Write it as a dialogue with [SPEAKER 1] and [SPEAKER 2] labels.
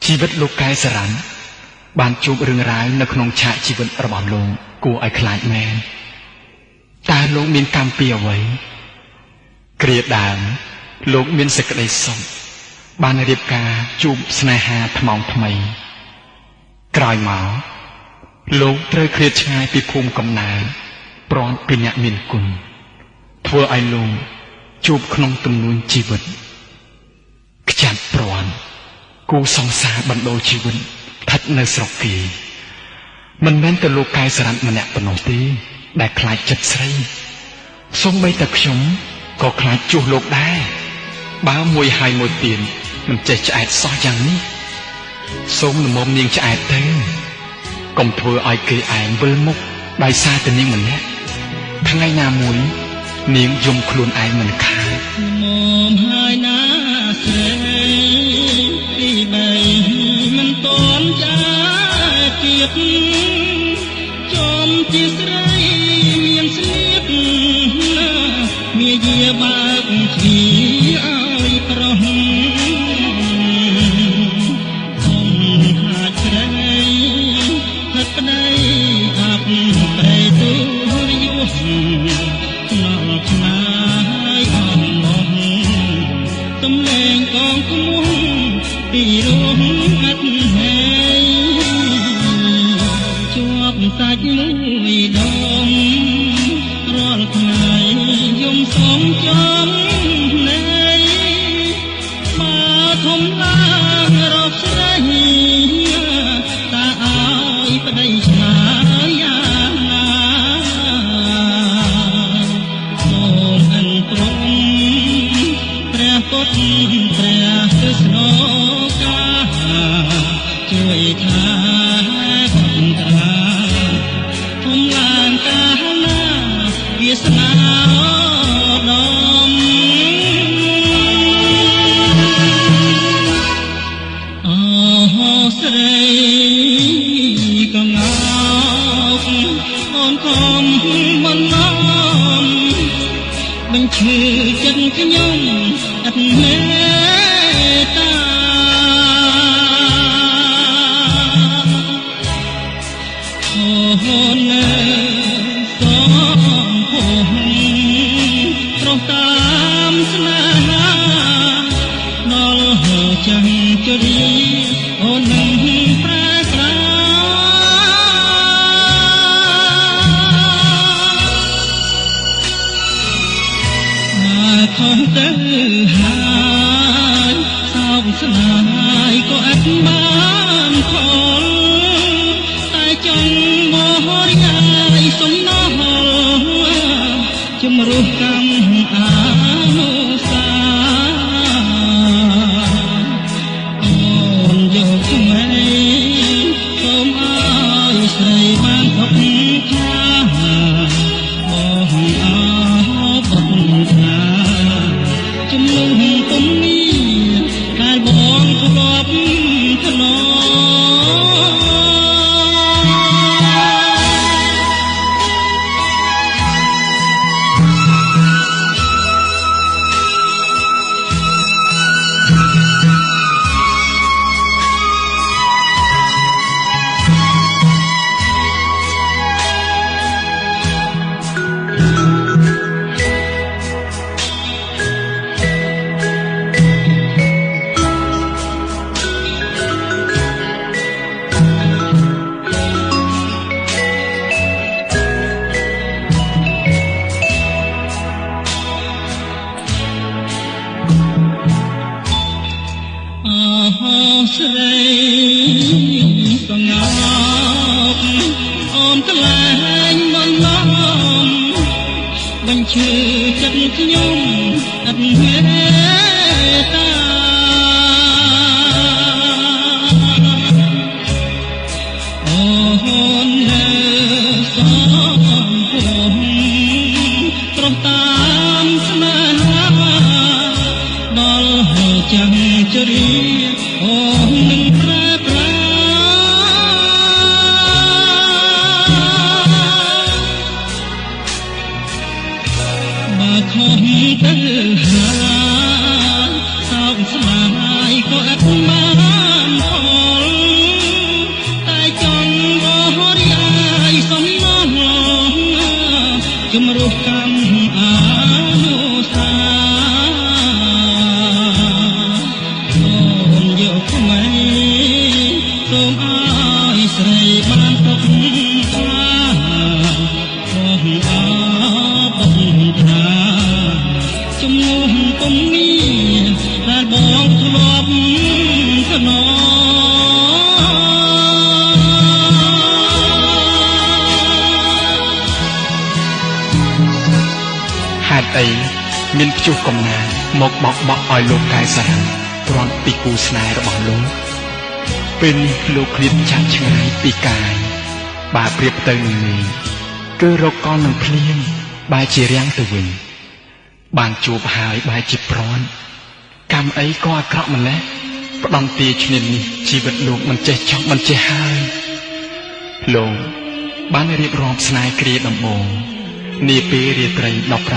[SPEAKER 1] ជីវិតលោកកែសរ៉ាន់បានជួបរឿងរ៉ាវនៅក្នុងឆាកជីវិតរបស់លោកគួរឲ្យខ្លាចមែនតើលោកមានកម្មពីអ្វីគ្រាដើមលោកមានសេចក្តីសុខបានរៀបការជួបស្នេហាថ្មោងថ្មីក្រោយមកលោកត្រូវឃ្លាតឆ្ងាយពីភូមិកំណើតព្រាត់ពីអ្នកមានគុណធ្វើឲ្យលោកជួបក្នុងទំនួញជីវិតខ្ចាត់ព្រាត់គូសង្សារបណ្ដូលជីវិតស្ថិតនៅស្រុកគេមិនមែនតែលោកកែសរ៉ាត់ម្នាក់ប៉ុណ្ណោះទេដែលខ្លាចចិត្តស្រីសូម្បីតែខ្ញុំក៏ខ្លាចជួសលោកដែរបើមួយហើយមួយទៀតមិនចេះឆ្អែតសោះយ៉ាងនេះសូមល្មមនាងឆ្អែតទៅកុំធ្វើឲ្យគេឯងវិលមុខដោយសារតែនាងម្នាក់ថ្ងៃណាមួយនាងយំខ្លួនឯងមិនខាត
[SPEAKER 2] មុំហើយណាស្រីទីបីមិនតន់ចាទៀតចំជាស្រីមានស្នៀតណាមាយាបើកទ្វាឲ្យប្រុសសុំហាច់ស្រីហិតប្តីអាប់ប្រេទូរយុះខ្នល់ខ្នាយអមមកសំលេងកងគមពីរោះអត់ហេជាប់សាច់មួយដងរាល់ថ្ងៃយំសំចំណែបើធំឡើងរកស្រីតាឲ្យប្តីឆ្លើយយ៉ាងណាសូមអិនព្រមព្រះពុទ្ធព្រះគ្រឹស្ណកាជួយថាកត្រាធំឡើងកាលណាវាសនាដំអោស្រីកងោកអូនខំមិនឡំបញ្ឈឺចិត្តខ្ញុំឥតមេត្តាអូននៅសំភងប្រុសតាមស្នេហាដល់ចាំងជរីអូននឹងប្រែក្រាបើខំទៅហើយសោកស្ដាយក៏ឥតបានផលតែចង់មករាយសំណល់ជំរុះកម្មអនុសាអូនយកថ្មីសូមឲ្យស្រីបានសុខខាបងអោបុត្រថាជំនុំពុំមានកាលបងធ្លាប់ធ្នស្រីកងោកអូនក្លែងមិនឡំបញ្ឈឺចិត្តខ្ញុំឥតមេត្តាអូននៅសំភងប្រុសតាមស្នេហាដល់ចាំងជរីអូននឹងប្រែប្រាបើខំទៅហើយ យកថ្មីសូមឲ្យស្រីបានទុកថាបងអបុកថាជំនួសពុំមានដែលបងធ្លាប់ស្នង
[SPEAKER 1] ហេតុអីមានព្យុះកំណាងមកបោកបក់ឲ្យលោកកែសារ៉ាន់ព្រាត់ពីគូស្នេហ៍របស់លោកពេលនេះលោកឃ្លាតចាក់ឆ្ងាយពីកាយបើប្រៀបទៅនឹងនេះគឺរកកលនឹងភ្លៀងបែរជារាំងទៅវិញបានជួបហើយបែរជាព្រាត់កម្មអីក៏អាក្រក់ម្ល៉េះផ្ដន់ទាឈ្នាននេះជីវិតលោកមិនចេះចប់មិនចេះហើយលោកបានរៀបរាប់ស្នេហ៍គ្រាដំបូងនាពេលរាត្រី15